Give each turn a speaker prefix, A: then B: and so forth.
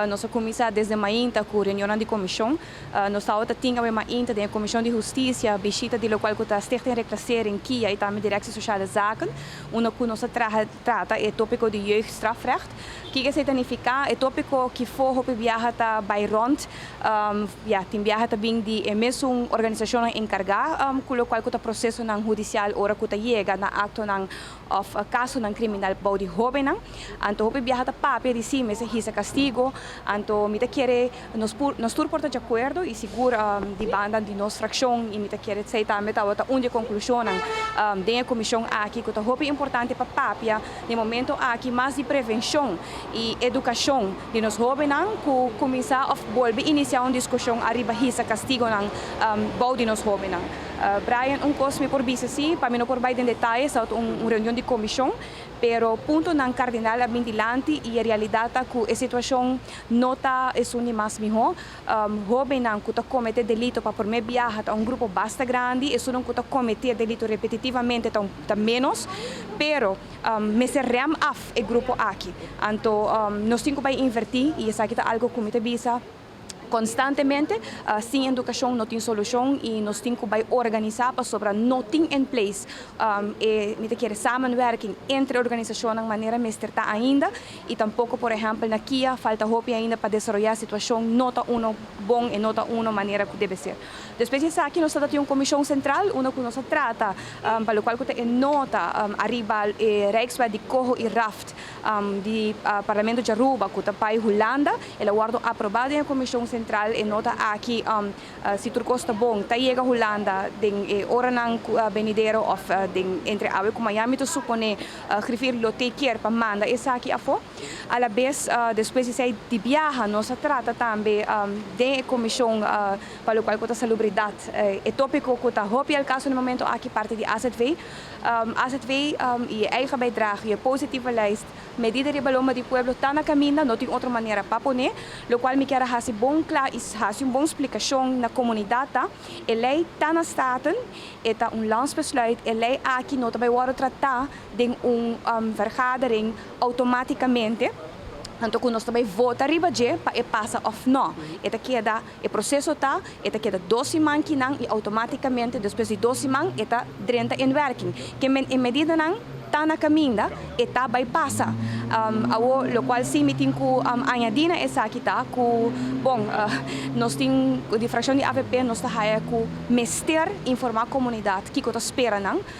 A: Nos a cuminsa desde mainta cu reunion di comision. Nos tabata tin awe mainta den Comision di Husticia, bishita di locual cu ta Stichting Reclassering, KIA y tambe Directie Sociale Zaken, unda cu nos a trata e topico di jeugdstrafrecht. Kico esey ta significa? E topico cu for hopi biaha ta bay rond, ja, tin biaha ta bin di e mesun organisacion encarga cu locual cu ta procesonan hudicial ora cu ta yega na actonan of casonan criminal bou di hobennan. Anto hopi biaha ta papia di si mester hisa castigo. Anto mi ta kere nos tur por ta di acuerdo y sigur di banda di nos fraccion y mi ta kere esey tambe tabata un di conclusionnan den comision aki, cu ta hopi importante pa papia den momento aki mas di prevencion y educacion di nos hobennan cu cuminsa of bolbe inicia un discusion ariba hisa castigonan bou di nos hobennan. Brian, un cos mi por bisa si, pa mi no por bay den detaye, ta un reunion di comision, pero puntonan cardinal a bin dilanti y e realidad ta cu e situacion no ta esun di mas miho. Hobennan cu ta comete delito pa prome biaha ta un grupo basta grandi, esunnan cu ta comete delito repetitivamente ta menos, pero mester rem af e grupo aki. Anto nos tin cu bay inverti y esaki ta algo cu mi ta bisa constantemente, sin educacion no tin solucion y nos tin cu bay organisa pasobra no tin in place e mi ta kere samenwerking entre organisacionnan manera mester ta ainda y tampoco, por ehempel, na KIA falta hopi ainda pa desaroya. Situacion no ta uno bon y no ta uno manera cu debe ser. Despues aki nos tin un comision central, unda cu nos a trata pa locual cu e nota ariba e Rijkswet di Coho y Raft di Parlamento di Aruba cu ta pa Hulanda. El a wordo aproba den comision central. E nota aki, si tur cos ta bon, ta yega Hulanda den oranan venidero of den entre awe cu mañan, mi ta supone griffier lo te kier pa manda esaki afo. A la vez, despues di esey di biaha nos a trata tambe den comision pa locual cu ta salubridad, e topico cu ta hopi al caso na momento aki, parti di AZV. AZV y eigen bijdrage, je positieve lijst, medida riba lomba di pueblo ta na caminda, no tin otro manera pa pone. Locual mi kier hasi bon cla y hasi un bon explicacion na comunidad ta: e ley ta na Staten, e ta un landsbesluit. E ley aki no ta bay wordo trata den un vergadering automaticamente. Anto cu nos tambe vota riba dje pa e pasa of no. E ta keda, e proceso ta, e ta keda 2 siman kinan y automaticamente despues di 2 siman e ta drenta in werking. Kiermen e medidanan ta na caminda, e ta bay pasa. Awo, locual si mi tin cu añadi na esaki ta cu, bon, nos tin di fraccion di AVP, nos ta haya cu mester informa comunidad kico ta spera nan.